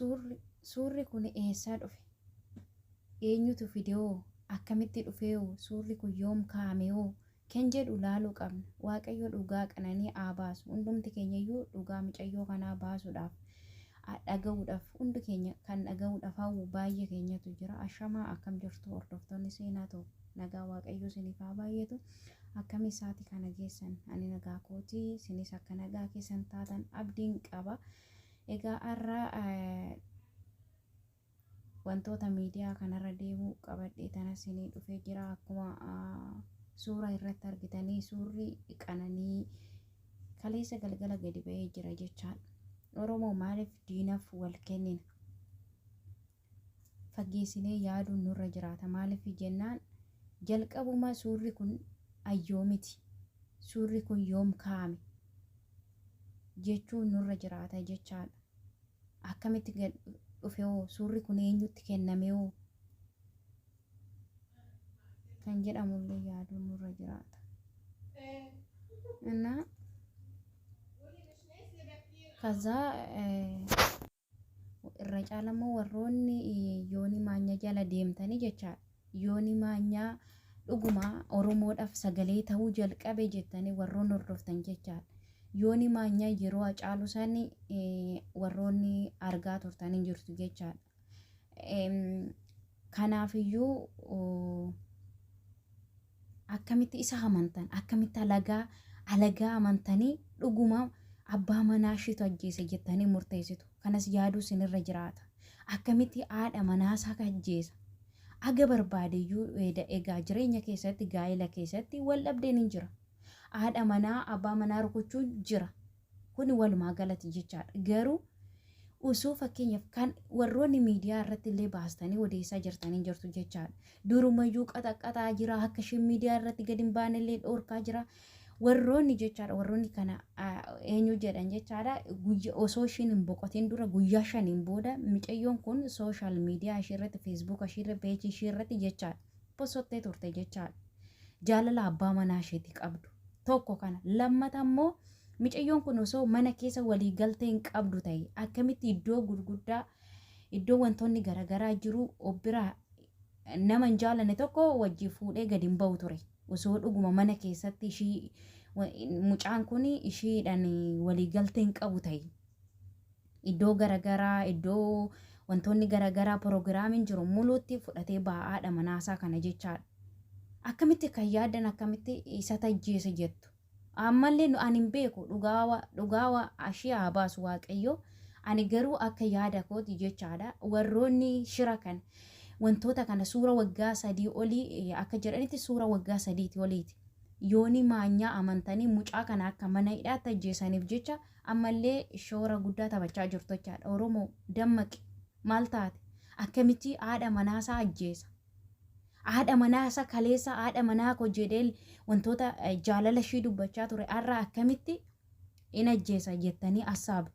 Suurri kun eessaa dhufe? Eenyutu fidehoo? Akkamitti dhufeehoo? Suurri kun yoom kaa'amehoo? Kan jedhu laaluu qabna. Waaqayyo dhugaa qananii haa baasu. Hundumti keenyayyuu dhugaa micayyoo kanaa baasuudhaaf dhaga'uudhaaf hundi keenya kan dhaga'uudhaaf hawwu baay'ee keenyatu jira. Ashamaa akkam jirtu hordoftoonni seenaa ta'u nagaa Waaqayyo isiniif haa baay'atu. Akkami isaati kana geessan ani nagaa kooti isinis akka nagaa keessan taatan abdiin qaba. Egaa har'a wantoota miidiyaa kanarra deemu qabadhee tana isinii dhufee jira. Akkuma suura irratti argitanii suurri qananii kaleessa galgala gadi ba'ee jira jechaadha. Oromoo maaliif diinaf wal kennina? Fageessinee yaaduun nurra jiraata. Maaliif jennaan jalqabuma suurri kun ayyoomiti. Suurri kun yoom kaa'ame? Jechuun nurra jiraata jechaadha. Akkamitti gad dhufe hoo? Suurri kun eenyutti kenname hoo? Kan jedhamullee yaaduun nurra jiraata. Innaa kazaa Irra caala immoo warroonni yooni maanya jala deemtanii jechaadha. Yooni maanyaa dhuguma Oromoodhaaf sagalee ta'uu jalqabe jettanii warroonni hordoftan jechaadha. Yooni maanyaa yeroo Hacaaluu sani warroonni argaa turtan hin jirtu jechaadha. Kanaafiyyuu Akkamitti isa amantan? Akkamitti alagaa alagaa amantanii dhuguma abbaa manaa ishiitu ajjeese jettanii murteessitu? Kanas yaaduu isinirra jiraata. Akkamitti haadha manaasaa ajjeesa? Aga barbaadeyyuu egaa jireenya keessatti gaa'ela keessatti wal dhabdeen hin jira. Haadha manaa abbaa manaa rukuchuun jira. Kuni walumaa galatti jechaadha. Garuu osoo fakkeenyaaf kan warroonni miidiyaa irratti illee baastanii odeessaa jirtanii jirtu jechaadha. Durumayyuu qaxaqqaxaa jira akka isheen miidiyaa irratti gadi hin baane illee dhoorkaa jira. Warroonni jechaadha warroonni kana eenyu jedhan jechaadha guyya osoo isheen hin boqotin dura guyyaa shaniin booda micayyoon kun sooshaal miidiyaa ishee irratti feesbuuka ishee irratti peejii ishee irratti jechaadha posottee turte jechaadha. Jaalala abbaa manaa isheeti qabdu. Tokko kana. Lammata immoo micayyoon kun osoo mana keessa walii galtee hin qabdu ta'e akkamitti iddoo gurguddaa iddoo wantoonni garaagaraa jiru of biraa nama hin jaalanne tokko wajji fuudhee gadi hin ba'u ture. Osoo dhuguma mana keessatti ishii mucaan kun ishiidhaan walii galtee hin qabu ta'e. Iddoo garaagaraa iddoo wantoonni garaagaraa piroogiraamiin jiru muluutti fudhatee ba'a haadha manaasaa kana jechaadha. Akkamitti kan yaaddan akkamitti isa tajjeese jettu. Ammallee nu ani hin beeku dhugaawa dhugaawa ashii haa baasu waaqayyo. Ani garuu akka yaada kooti jechaadha. Warroonni shira kan wantoota kana suura waggaa sadii olii akka jedhanitti suura waggaa sadiiti oliiti. Yoonii maanyaa amantanii mucaa kana akka mana hidhaatti ajjeesaniif jecha ammallee shoora guddaa taphachaa jirtu jechaadha. Oromoo dammaqi maal taate akkamitti haadha manaasaa ajjeesa. Haadha manaa isa kaleessa haadha manaa koo jedhee wantoota jaalala ishii dubbachaa ture har'a akkamitti in ajjeesa jettanii assaabdu.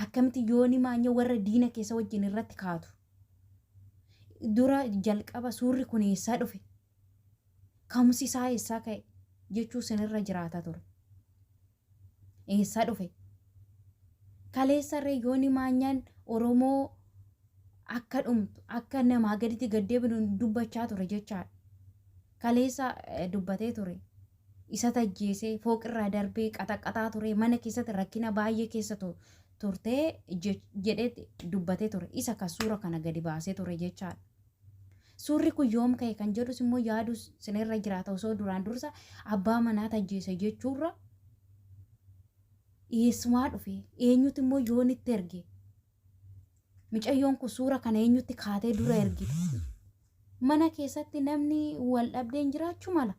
Akkamitti yooni maanya warra diina keessa wajjin irratti kaatu. Dura jalqaba suurri kun eessaa dhufe? Ka'umsi isaa eessaa ka'e? Jechuu isinirra jiraata ture. Eessaa dhufe? Kaleessa irree yooni maanyaan Oromoo akka dhumtu akka namaa gaditti gad deebinu dubbachaa ture jechaadha. Kaleessa dubbatee ture. Isa tajjeesee fooqirraa darbee qaxaqqaxaa ture mana keessatti rakkina baay'ee keessa turtee jedhee dubbatee ture. Isa kan suura kana gadi baasee ture jechaadha. Suurri kun yoom ka'e kan jedhus immoo yaaduu sinirra jiraata osoo duraan dursa abbaa manaa tajjeese jechuurra eessumaa dhufe eenyutu immoo yoonitti erge micayyoon kun suura kana eenyutti kaatee dura ergite mana keessatti namni wal dhabdeen jiraachuu mala.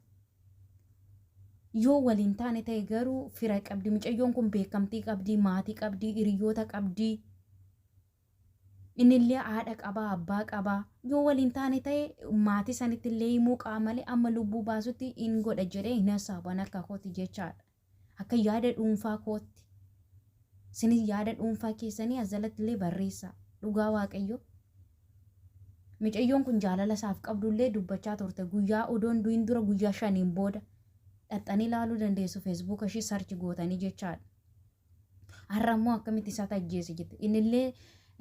Yoo waliin taane ta'e garuu fira qabdi micayyoon kun beekamtii qabdi maatii qabdi hiriyoota qabdi. Innillee haadha qabaa abbaa qabaa yoo waliin taane ta'e maatii sanitti illee himuu qaba malee amma lubbuu baasutti hin godha jedhee hin hassaaban akka kootti jechaadha. Akka yaada dhuunfaa kootti. Isinis yaada dhuunfaa keessanii as jalatti illee barreessaa. Dhugaa Waaqayyoo. Micayyoon kun jaalala isaaf qabdu illee dubbachaa turte guyyaa odoon du'in dura guyyaa shaniin booda dhaxxanii ilaaluu dandeessu feesbuuka ishii sarchi gootanii jechaadha. Har'a immoo akkamitti isatu ajjeese jette. Innillee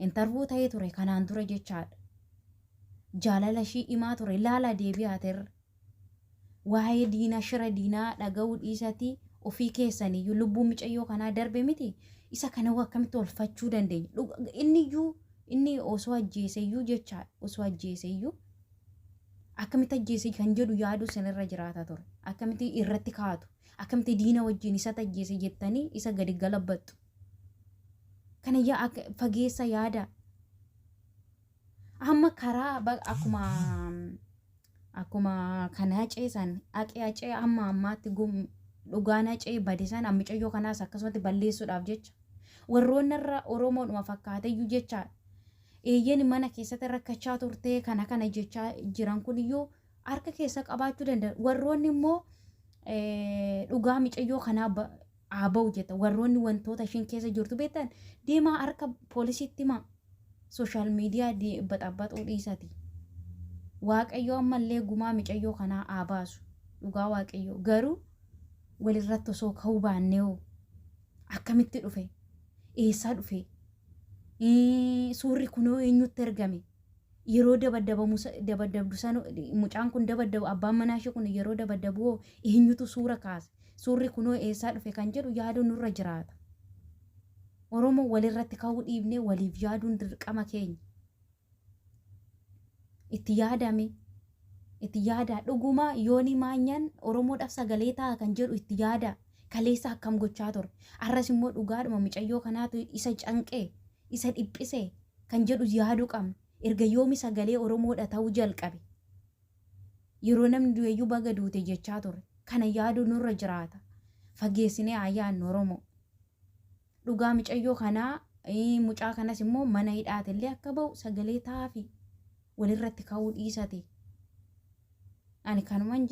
Interview ta'ee ture kanaan dura jechaadha. Jaalala ishii himaa ture laala deebi'aaterra. Waa'ee diinaa shira diinaa dhaga'uu dhiisatii ofii keessaniyyuu lubbuun micayyoo kanaa darbe miti isa kana akkamitti oolfachuu dandeenya? Inni iyyuu inni osoo ajjeeseyyuu jechaadha osoo ajjeeseyyuu akkamitti ajjeese kan jedhu yaaduu isinirra jiraata ture. Akkamitti irratti kaatu? Akkamitti diina wajjin isa ajjeese jettanii isa gadi galabbattu? Kana yaa fageessa yaada. Amma karaa akkuma kana aceesan aqee acee amma ammaatti dhugaan acee bade san mucayyoo kanaas akkasumatti balleessuudhaaf jecha warroonni irra Oromoodhuma fakkaateyyuu jecha eeyyeen mana keessatti rakkachaa turtee kana kana jechaa jiran kun iyyuu harka keessa qabaachuu danda'u. Warroonni immoo dhugaa mucayyoo kanaa haa ba'u jetta warroonni wantoota ishiin keessa jirtu beektan deemaa harka poolisiitti himaa. Social media baxabaxuu dhiisati. Waaqayyo ammallee gumaa mucayyoo kanaa haa baasu. Dhugaa Waaqayyo garuu walirratti osoo ka'uu baannee hoo akkamitti dhufe? Eessaa dhufe? Suurri kunoo eenyutti ergame? Yeroo dabaddabamu dabaddabdu sana mucaan kun dabaddabu, abbaan manaa ishee kun yeroo dabaddabu hoo eenyutu suura kaase? Suurri kunoo eessaa dhufe kan jedhu yaaduu nurra jiraata. Oromoo walirratti ka'uu dhiibnee waliif yaaduun dirqama keenya. Itti yaadame, itti yaadaa. Dhuguma yooni maanyaan Oromoodhaaf sagalee ta'a kan jedhu itti yaadaa. Kaleessa akkam gochaa ture? Arras immoo dhugaadhuma mucayyoo kanaatu isa canqee, isa dhiphise kan jedhu yaaduu qabna. Erga yoomi sagalee Oromoodha ta'uu jalqabe? Yeroo namni du'eyyuu baga duute jechaa ture. Kana yaaduu nurra jiraata. Fageessinee haa yaadnu, Oromoo. Dhugaa mucayyoo kanaa, mucaa kanas immoo mana hidhaatillee akka ba'u sagalee ta'aafi walirratti ka'uu dhiisate. Ani kanuman jedha.